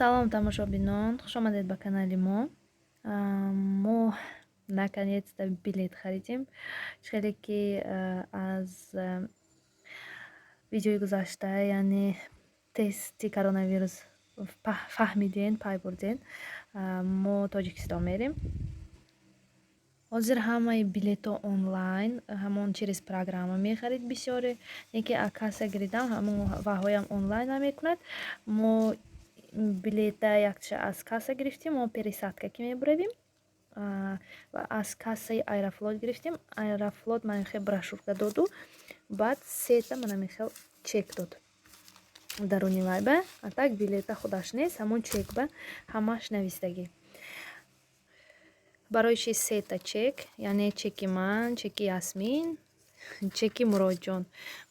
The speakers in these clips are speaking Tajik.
Салом, тамошобинон, хушомадед ба канали мо. Мо наконец-то билет харидем. Хеле ки аз видеои гузашта, яъне тести коронавирус, фаҳмиден, пай бурден, мо Тоҷикистон мерем. Ҳозир ҳамаи билетҳо онлайн, ҳамон через программа мехарид бисёре. Не ки касса гиридам, ҳамон ваҳоям онлайн намекунад. Мо билета якча аз касса гирифтем, мо пересадка ки мебуравем ва аз кассаи Аэрофлот гирифтем. Аэрофлот ман хел брошюрка доду, баъд сета манам хел чек дод даруни вайба. А так билета худаш нест, ҳамон чекба ҳамаш навистагӣ. Барои чи сета чек? Яъне чеки ман, чеки Ясмин, чеки Муродҷон.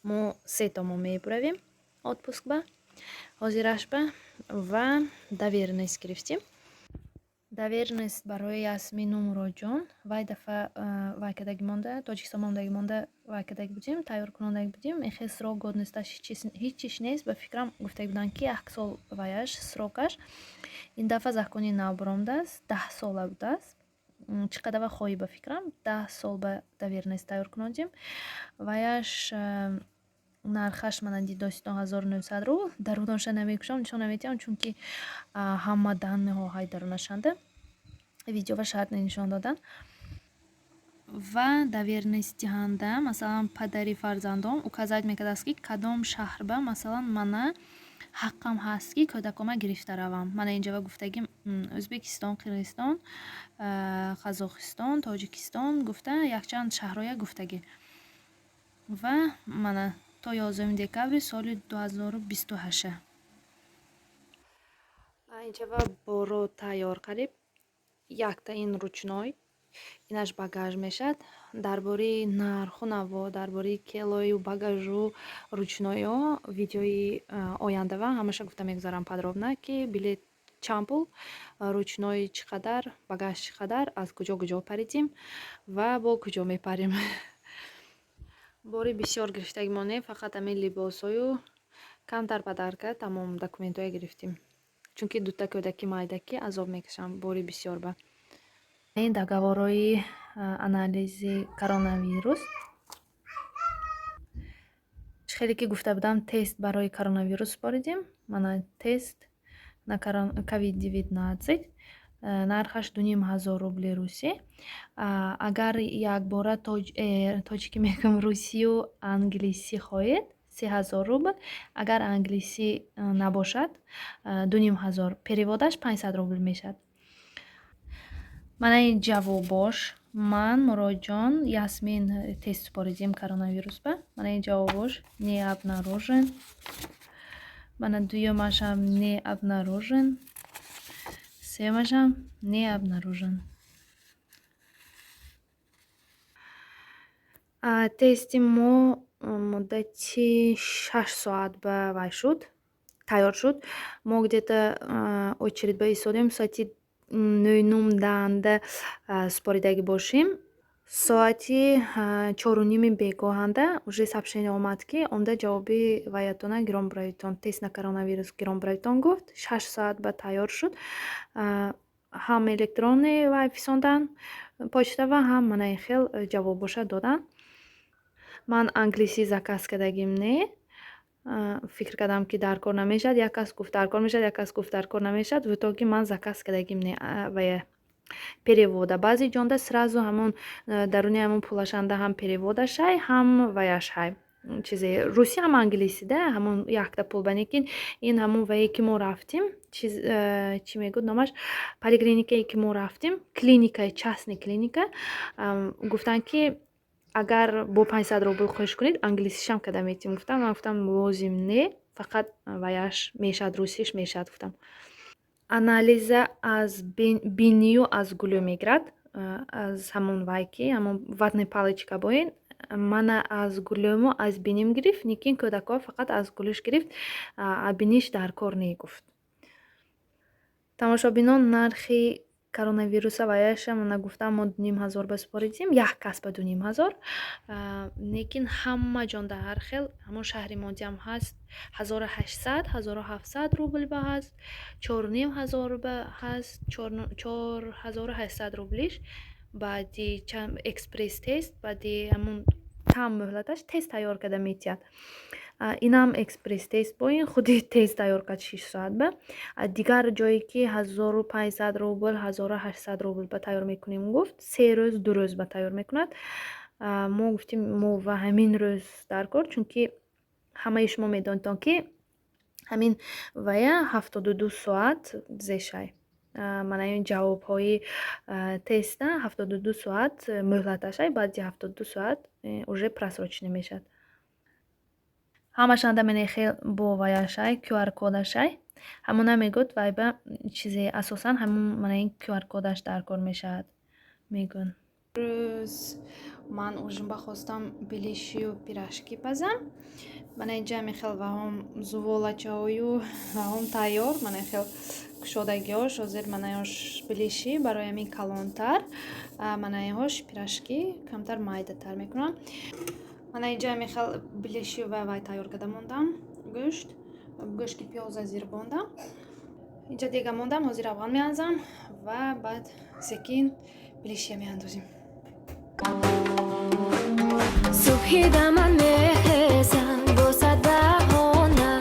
Мо сета мо мебуравем отпуск ба ҳозирашба ва доверенность гирифтем. Доверенность барои Ясмину Муродҷон. Вай дафъа вай кадаги монда, Тоҷикистон мондаги монда, вай кадаги будем, тайёр кунондаги будем. Эхе срок годность аш ҳеҷ чиш нест. Ба фикрам, гуфта буданд, ки як сол ваяш срок аш. Ин дафъа закони нав баромадааст, 10 сола будааст. Чӣ қадар ва хоҳӣ, ба фикрам, 10 сол ба доверенность тайёр кунондем. Ваяш нархаш мана дидостон, 1900 рубл. Даруноша намекушам, нишон наметиҳам, чунки ҳама данные ҳо ҳай дарунашанда, видеова шарт нишон додан. Ва доверенность диҳанда, масалан, падари фарзандон указать мекардааст, ки кадом шаҳрба, масалан, мана ҳаққам ҳаст, ки кӯдакома гирифта равам. Мана инҷава гуфтагӣ: Ӯзбекистон, Қирғизистон, Қазоқистон, Тоҷикистон гуфта, якчанд шаҳрҳоя гуфтагӣ. Ва мана то 11 декабри соли 2028. Инҷава боро тайёр қариб. Якта ин ручной, инаш багаж мешавад. Дар бораи нарху наво, дар бораи килою багажу ручной ё видеои ояндава ҳамаша гуфта мегузарам подробно, ки билет чанд пул, ручной чӣ қадар, багаж чӣ қадар, аз куҷо куҷо паридем ва бо куҷо мепарем. Бори бисёр гирифтагӣ мо не, фақат ҳамин либосҳою камтар подарка, тамом документҳое гирифтем, чунки дута кӯдаки майдаки азоб мекашанд бори бисёр. Ба ин договор ҳои анализи коронавирус, чӣ хеле ки гуфта будам, тест барои коронавирус супоридем. Мана тест на COVID-19, нархаш 2500 рубли русӣ. Агар якбора тоҷикӣ мегӯям, русию англисӣ хоҳед, 3000 рубл. Агар англисӣ набошад, 2500, перевод аш 500 рубл мешавад. Мана ин ҷавобош. Ман, Муродҷон, Ясмин тест супоридем коронавирусба. Мана ин ҷавобош: не обнаружен. Мана дуюмашам: не обнаружен. Сеюмашам: не обнаружен. Тести мо муддати 6 соат ба вай шуд, тайёр шуд. Мо где-то очередь ба истодем, соати нӯнум даҳанда супоридагӣ бошем, соати чоруними бегоҳанда уже сообщение омад, ки омда ҷавоби ваятона гирон буравитон, тест на коронавирус гирон буравитон гуфт. 6 соат ба тайёр шуд. Ҳам электронный вай фисондан почтава, ҳам мана ин хел ҷавобоша доданд. Ман англисӣ заказ кардагим не, фикр кардам, ки дар кор намешавад. Як кас гуфт, дар кор мешавад, як кас гуфт, дар кор намешавад. В итоге ман заказ кардагим не вая перевод а. Баъзе ҷонда сразу ҳамон даруни ҳамон пулашанда ҳам перевод ашай, ҳам ваяш ҳай, чизе русӣ ҳам англисӣ да, ҳамон якта пул. Ба лекин ин ҳамон вае ки мо рафтем, чиз чӣ мегӯд номаш, поликлиникае ки мо рафтем, клиникаи частный клиника, гуфтанд, ки агар бо 500 рубл хоҳиш кунед, англисишам карда метиҳем, гуфтам. Ман гуфтам, лозим не, фақат ваяш мешавад, русиш мешавад, гуфтам. Анализа аз бинию аз гулӯ мегирад, аз ҳамон вай ки ҳамон ватный палочка боин. Мана аз гулӯму аз биним гирифт, лекин кӯдакҳо фақат аз гулӯш гирифт, биниш дар кор не, гуфт. Тамошобинон, нархи Коронавируса ваяша мана гуфтам, мо 2500 ба супоридем, як кас ба 2500. Лекин ҳама ҷонда ҳар хел. Ҳамон шаҳри модиам ҳаст, 1800, 1700 рубл ба ҳаст, 4500 ба ҳаст, 4800 рублиш. Баъди экспресс тест, баъди ҳамун кам муҳлаташ тез тайёр карда метиҳад. Инам экспресс тест, бо ин худи тез тайёр кард 6 соат ба. Дигар ҷое ки 1500 рубл, 1800 рубл ба тайёр мекунем, гуфт, 3 рӯз, 2 рӯз ба тайёр мекунад. Мо гуфтем, мо ва ҳамин рӯз дар кор, чунки ҳамаи шумо медонедон, ки ҳамин вая 72 соат зешай. Мана ин ҷавобҳои теста 72 соат муҳлаташай, баъди 72 соат уже просроченный мешавад. Ҳамашанда мене хел бо ваяшай, QR кодашай. Ҳамона мегӯяд, вайба чизе асосан ҳамун мана ин QR кодаш дар кор мешавад, мегӯянд. Рӯз ман ужин бахостам белишию пирожки пазам. Мана инҷа мехел ваҳом зуволачаҳою ваҳом тайёр, мана хел кушодагиҳош. Ҳозир манаёш белиши барои ҳамин калонтар, манаиҳош пирожки камтар майдатар мекунам. Мана инҷа мехел белиши ва вай тайёр карда мондам, гӯшт, гӯшти пиёза зир бондам. Инҷа дега мондам, ҳозир равған меанзам ва баъд секин белишия меандозем. Субҳи даман мехезам бо сад баҳона,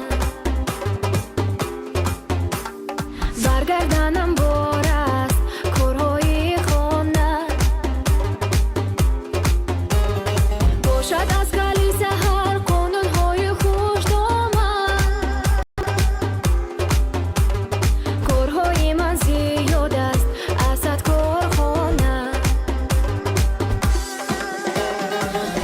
баргарданам бор аст корҳои хона. Бошад аз кали саҳар қонунҳои хушдоман, корҳои ман зиёд аст аз сад корхона.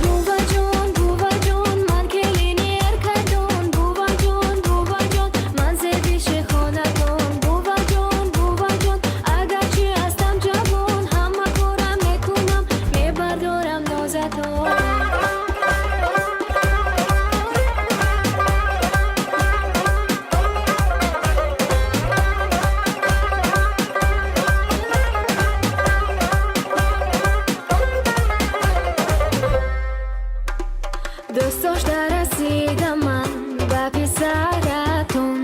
Буваҷон, буваҷон, ман келини эркадон. Буваҷон, буваҷон, ман зебиши хонадон. Буваҷон, буваҷон, агарчи ҳастам ҷавон, ҳама корам мекунам, мебардорам нозатон. Дӯст дошта расидам ман ба писаратон.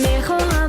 Мехоҳам.